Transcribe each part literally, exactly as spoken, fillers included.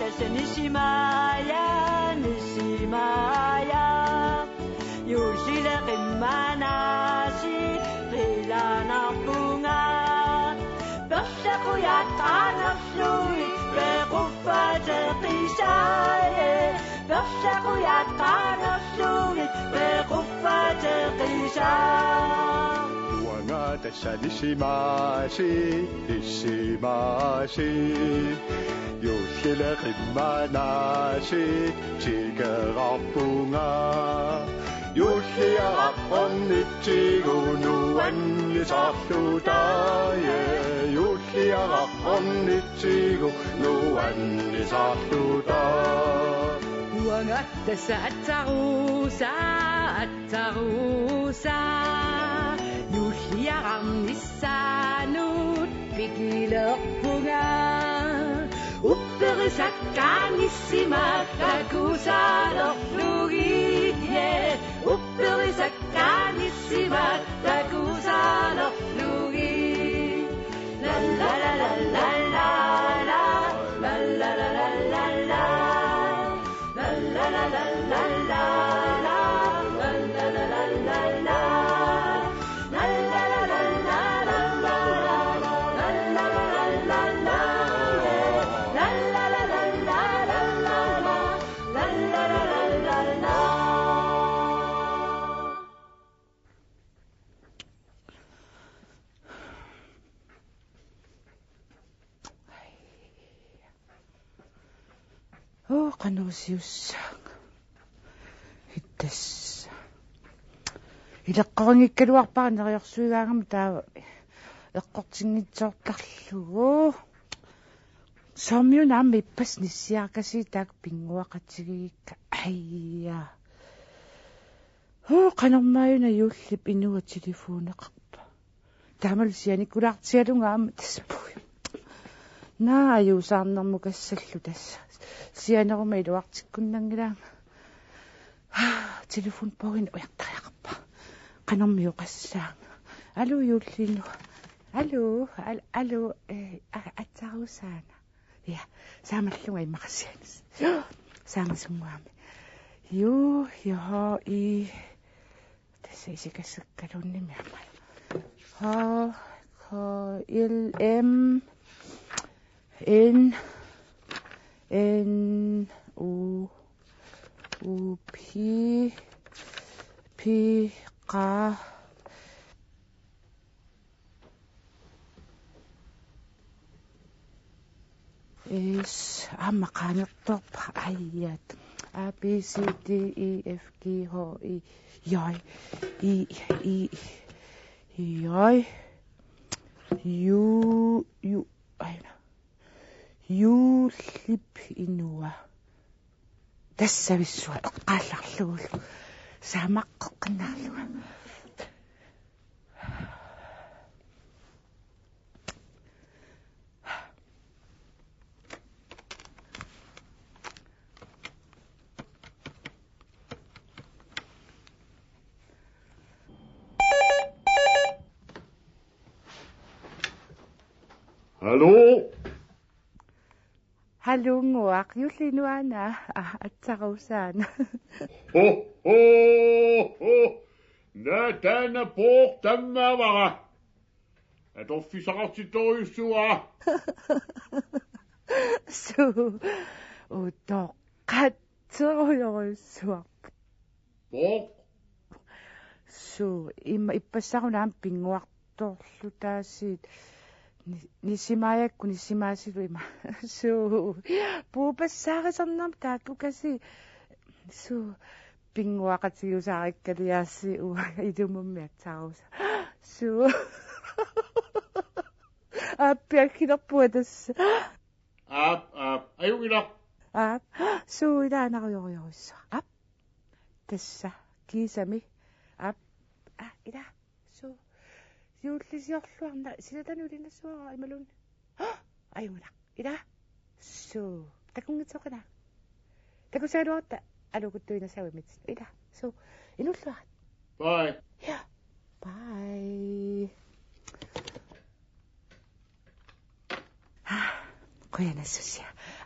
Nisimaaja, nisimaaja, juullile qimmanaasi qilanarpunga. Perlaqujat qaangerlugit pequffateqisaaja, perlaqujat qaangerlugit pequffateqisaa. Uanga tassa nisimaasi, nisimaasi, juullile qimmanaasi tikerarpunga. Juulliaraq ornitsigu nuannisarluta, ja, juulliaraq ornitsigu nuannisarluta. Uanga tassa atsarusa, atsarusa, juulliaraq nissaanut pikilerpunga. Upperisakkaat nissimaat takusaalerlugit, ja, upperisakkaat nissimaat takusaalerlugit. La la la la la la, la la la la la la. Uu, qanoq siussaanga. Hittassa. Ileqqorinngikkaluarpara neriorsuigaangama taava eqqortinngitsoortarlugu. Soormiuna aamma ippassaq nissiarkasi taakku pinnguaqatigigikka. Aija. Uu, qanormaajuna juullip inua telefoneqarpa. Taamalu sianikkulaartigalunga aamma tassa puui. Naa, ajuusaarnermukassallu tassa. Sianeruma iluartikkunnanngilaanga. Telefonbogini ujartariaqarpara. Qanormi oqassaanga. Aluu, juullinua. Aluu, al-, aluu, eh, a-, atsarusaana. Ja, saamallunga immaqa sianersoq. Saamasunnguami. Ju, jo, i. Tassa isikasukkaluunniimmi aamma. H, K, L, M, N, N, U, U, P, P, Q, S, aamma qaangertorpara, aijat. A, B, C, D, E, F, G, H, I, J, I, I, J, Ju, Ju, aina. Juullip inua. Tassavissuaq eqqaallarlugulu. Saamaqqeqqinnaarlunga. Hallo? Hallunnguaq, juullinuaana, a, atsarusaana. Ho, ho, ho. Naa taanna Pooq tammaavara. Atorfissaqartittorujussuuara. Suu, utoqqatserujorujussuarput. Pooq. Suu, imma ippassaq una aamma pinnguartorlutaasiit. Ni-, nisimaajakku nisimaasilu ima. Suu, puupassaarisarnermut taakkukasiit. Suu, pinnguaqatigiusaarikkaliaasiit uanga ilumummi atsarusaa. Suu. Aappi aggilerpunga tassa. Aap, aap, ajunngilaq. Aap, suu, ilaanarujorujussuaq. Aap, tassa, kiisami. Aap, aa, ila, suu. Juullisiorluarna, silatanut ilinnassavara imaluunniit. Ajunngilaq. Ila, suu. Takunngitsoqanaq. Takusagaluarutta, alukuttuinassaavimit. Ila, suu. Inuulluarit. Bye. Ja. Bye. Qujanassusia.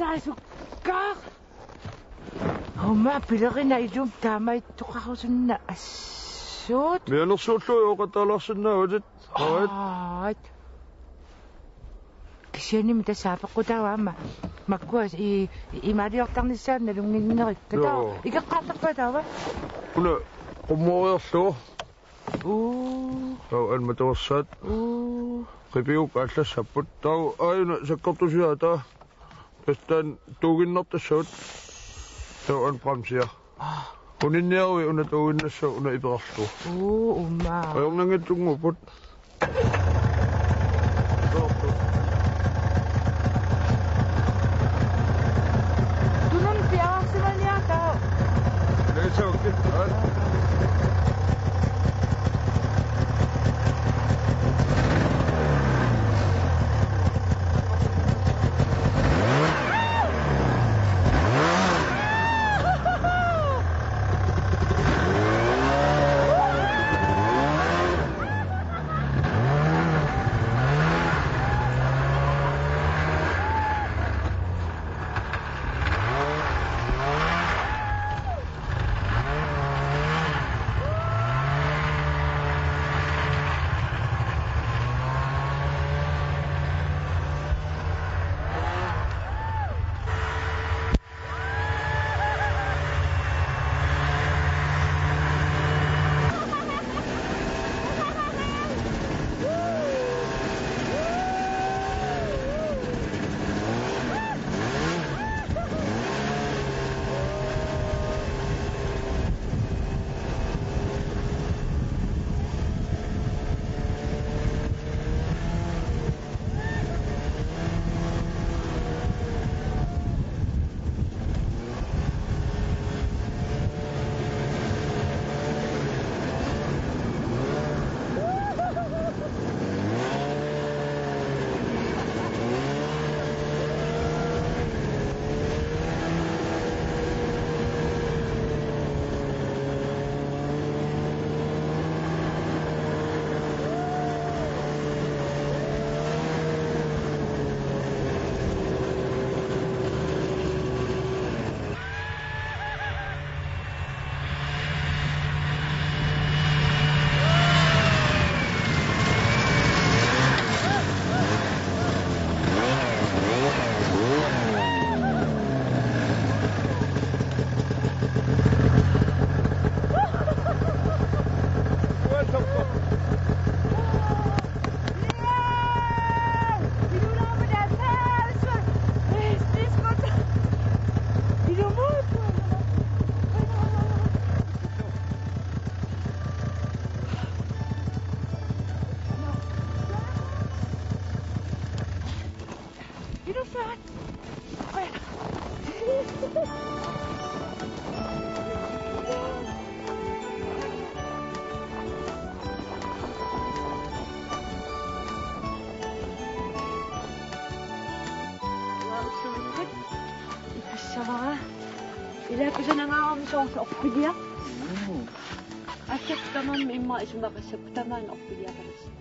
Taasukkaaq. Aamma pilerinarlunga taamaattoqarusunna assut. Mianersuullu oqattaalaarsinnaavatit. Aat. Aat. Kisiannimi tassa apeqqutaavoq aamma. Makkua i-, imaaliortarnissaat nalunnginnerit. Taava. Joo. Ikeqqaartarpaa taava? Una qummooriarlugu. Uu. Taava anmatoorsaat. Uu. Qipigukka aallassapput. Taava aajuna sakkortusiaq taava. Tassa taanna tuuginnartassavut. Taava una bremsia. Aa. Uninniarui una tuuginnassaaq una iperarlugu. Uu, uuma. Ajornanngitsunnguupput. Tunun piaarsimaniartaa. Leisaukkit. Ippassavara. Ilaa kusanangaarami soorlu orpiliaq. Mm. Assut tamarmi immaqa isumaqassapput tamaana orpiliaqalersoq.